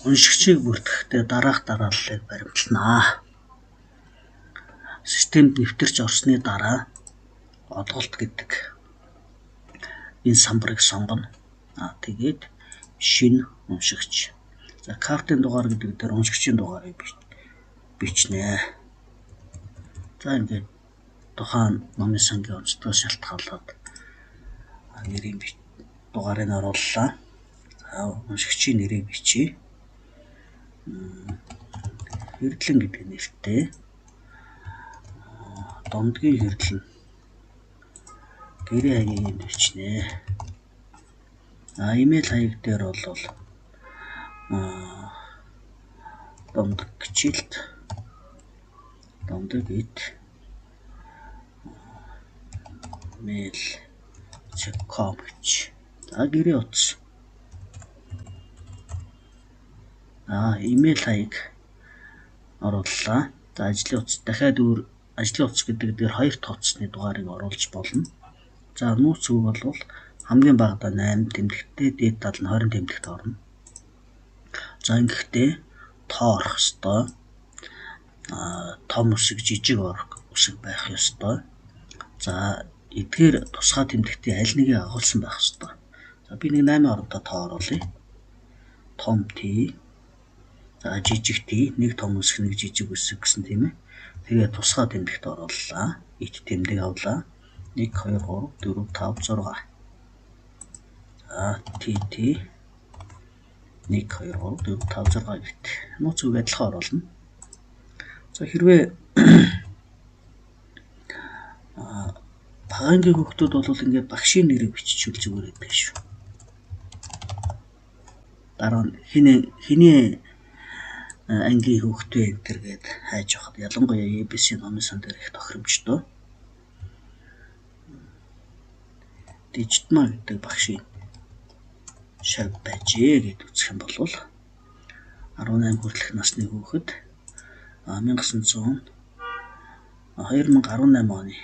Уншигчийг бүртгэхдээ дараах дарааллыг баримтлана. Системд нэвтэрч орсны дараа олголт гэдэг энэ самбарыг сонгоно. Тэгээд шинэ уншигч. За, картын дугаар гэдэг дээр уншигчийн дугаарыг бичнэ. За, ингээд тухайн номын сангийн онцдоос шалтгаалаад нэрийн дугаарыг орууллаа. За, уншигчийн нэрийг бичье. Хэрдлэн гэдэг нэртэй. Домдгийн хэрдлэн гэрээ хаягийг энд бичнэ. А имэйл хаяг дээр бол домдог хичээлт домдог эд mail.com гэж. За, гэрээ утас. Имэйл хаяг орууллаа. За, ажлын утас, дахиад өөр ажлын утас гэдэг дээр хоёр дахь утасны дугаарыг оруулж болно. За, нууц үг бол хамгийн багадаа 8 тэмдэгттэй, дээд тал нь 20 тэмдэгт орно. За, ингэхдээ тоо орох ёстой. Том үсэг, жижиг үсэг байх ёстой. За, эдгээр тусгай тэмдэгтийн аль нэгийг агуулсан байх ёстой. За, би нэг 8 оронтой тоо оруулъя. Том Т. За, жижиг Т, нэг том үсэг, нэг жижиг үсэг гэсэн, тийм ээ. Тэгээ тусгай тэмдэгт орууллаа. Ит тэмдэг авлаа. 1 2 3 4 5 6. За, Т Т 1 2 3 4 5 6 гэт. Нууц үг адилхан оруулна. За, хэрвээ багангийн хүүхдүүд бол ингээд багшийн нэрийг биччихвэл зүгээр байдаг шүү. Дараа нь хинэ хэний ангийн хүүхэд вэ энэ төр гээд хайж явахад, ялангуяа ABC номын сан дээр их тохиромжтой. Дижитма гэдэг багшийн шав байжээ гэд үзэх юм бол 18 хүртэлх насны хүүхэд, 1900 2018 оны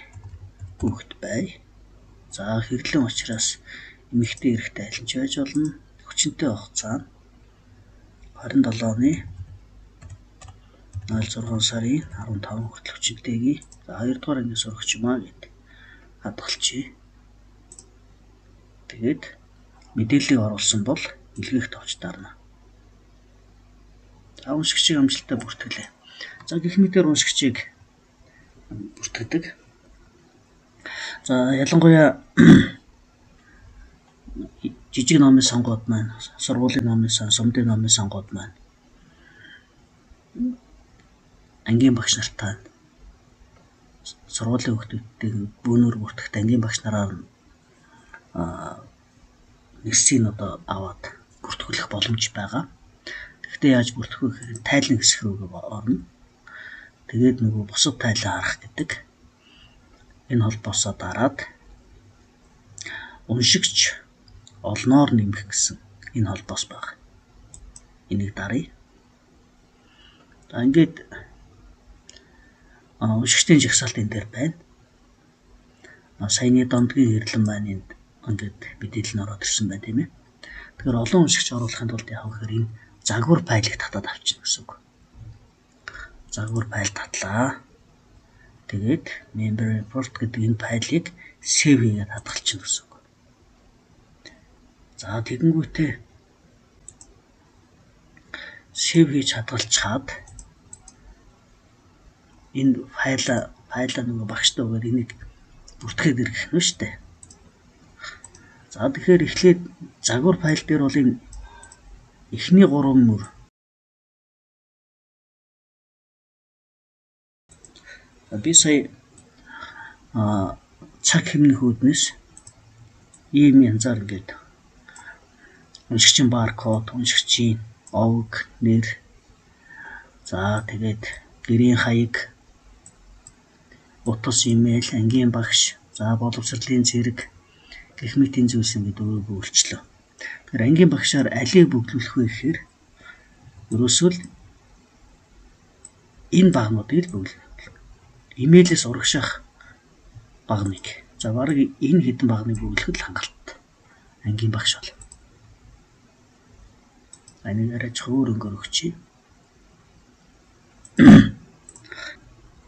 хүүхэд бай. За, хэрэглэн учраас эмэгтэй, эрэгтэй аль нь ч байж болно. Хүчинтэй хугацаа нь 27 оны 06 сарын 15 хүртэл хүчинтэйг. За, 2 дугаар ангийн сурагч юм аа гэд хадгалчихъя. Тэгээд мэдээллийг оруулсан бол илгээх товч дарна. За, уншигчийг амжилттай бүртгэлээ. За, гэх мэтээр уншигчийг бүртгэдэг. За, ялангуяа жижиг номын сангууд маань, сургуулийн номын сан, сумдын номын сангууд маань ангийн багш нартай, сургуулийн хүүхдүүдийг бөөнөр бүртгэхэд ангийн багш нараар нэрсийг одоо аваад бүртгүүлэх боломж байгаа. Тэгэхдээ яаж бүртгэх вэ гэхээр тайлан хэсэг рүүгээ орно. Тэгээд нөгөө бусад тайлан харах гэдэг энэ холбоосоо дараад уншигч олноор нэмэх гэсэн энэ холбоос байна. Энийг даръя. За, ингээд уншигчдын жагсаалт энэ дээр байна. Саяны Домдгийн хэрлэн маань энд ингээд мэдээлэл нь ороод ирсэн байна, тийм ээ. Тэгэхээр олон уншигч оруулахын тулд яах вэ гэхээр энэ загвар файлыг татаад авчина гэсэн үг. Загвар файл татлаа. Тэгээд member report гэдэг энэ файлыг save хийгээд хадгалчихна гэсэн үг. За, тэгэнгүүтээ save хийж хадгалчихаад энэ файлаа нөгөө багштай өгөөд энийг бүртгэхэд ирэх нь шүү дээ. За, тэгэхээр эхлээд загвар файл дээр бол энэ эхний гурван мөр. Би сая цаг хэмнэх үүднээс ийм янзаар ингээд уншигчийн баркод, уншигчийн овог, нэр, за, тэгээд гэрийн хаяг, утас, имэйл, ангийн багш, за, боловсролын зэрэг гэх мэтийн зүйлс ингээд өөрийгөө үйлчлээ. Тэгэхээр ангийн багшаар алийг бөглүүлэх вэ гэхээр ерөөсөө л энэ багнуудыг л бөглөнө. Имэйлээс урагшаах багныг. За, бараг энэ хэдэн багныг бөглөхөд л хангалттай. Ангийн багш бол. За, энийг арай жоох өөр өнгөөр өгчье.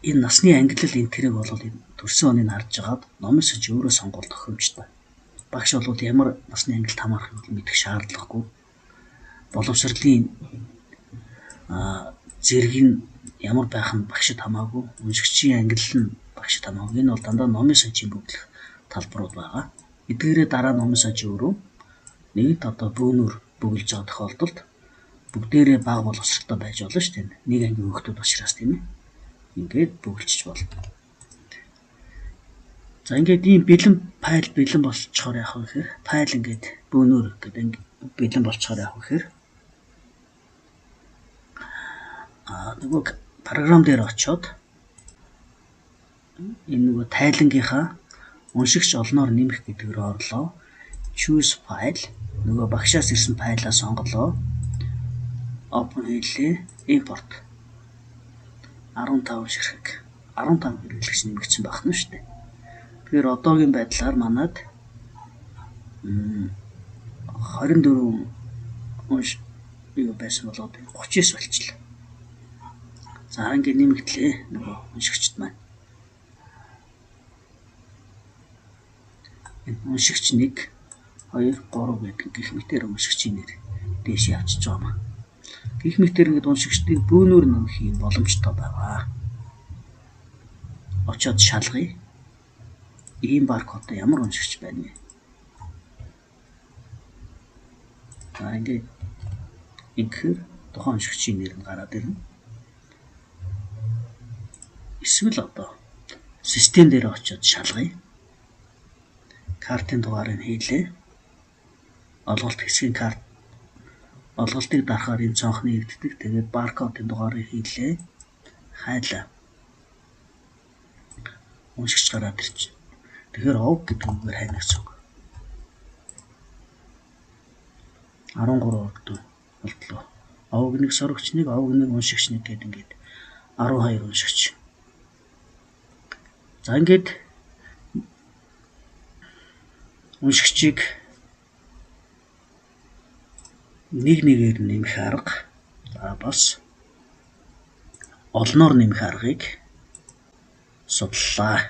Энэ насны ангилал энэ тэрэг бол энэ төрсөн оныг харж байгаад номын санч өөрөө сонгуул тохиромжтой. Багш бол ямар насны ангилалд хамаарахыг бол мэдэх шаардлагагүй. Боловсролын зэрэг нь ямар байх нь багшид хамаагүй. Уншигчийн ангилал нь багшид хамаагүй. Энэ бол дандаа номын санчийн бөглөх талбарууд байгаа. Эдгээрээ дараа номын санч өөрөө нэгэнт одоо бөөнөр бөглөж байгаа тохиолдолд бүгдээрээ бага боловсролтой байж болно шүү дээ. Нэг ангийн хүүхдүүд учраас, тийм ээ. Ингээд бөглөжиж болно. За, ингээд ийм бэлэн файл бэлэн болчихоор яах вэ гэхээр файл ингээд бөөнөр гэдэг бэлэн болчихоор яах вэ гэхээр нөгөө програм дээр очиод энэ нөгөө тайлангийнхаа уншигч олноор нэмэх гэдэг рүү орлоо. Choose file, нөгөө багшаас ирсэн файлаа сонголоо. Open хийлээ. Import. 15 ширхэг 15 хэрэглэгч нэмэгдсэн байх нь шүү дээ. Тэгэхээр одоогийн байдлаар манад 24 унш юу байсан болоод 39 болчихлоо. За, ингээд нэмэгдлээ нөгөө уншигчд маань. Энэ уншигч 1 2 3 гэдэг гэх мэтээр уншигчийн нэр дээш явчихж байгаа юм. Гэх мэтээр ингээд уншигчдыг бөөнөр нэмэх юм боломжтой байгаа. Очоод шалгая. Ийм баркодтой ямар уншигч байна вэ? За, ингээд ингэхээр тухайн уншигчийн нэр нь гараад ирнэ. Эсвэл одоо систем дээр очиод шалгая. Картын дугаарыг хийлээ. Олголт хэсгийн карт олголтыг дарахаар энэ цонх нээгддэг. Тэгээд баркодын дугаарыг хийлээ. Хайлаа. Уншигч гараад ирж. Тэгэхээр овг гэдэг үгээр хайна гэсэн үг. 13 ордон болдлоо. Овг нэг сорогч нэг, овг нэг уншигч нэг гэдэг ингээд 12 уншигч. За, ингээд уншигчийг нэг нэгээр нэмэх арга, за бас олноор нэмэх аргыг судлаа.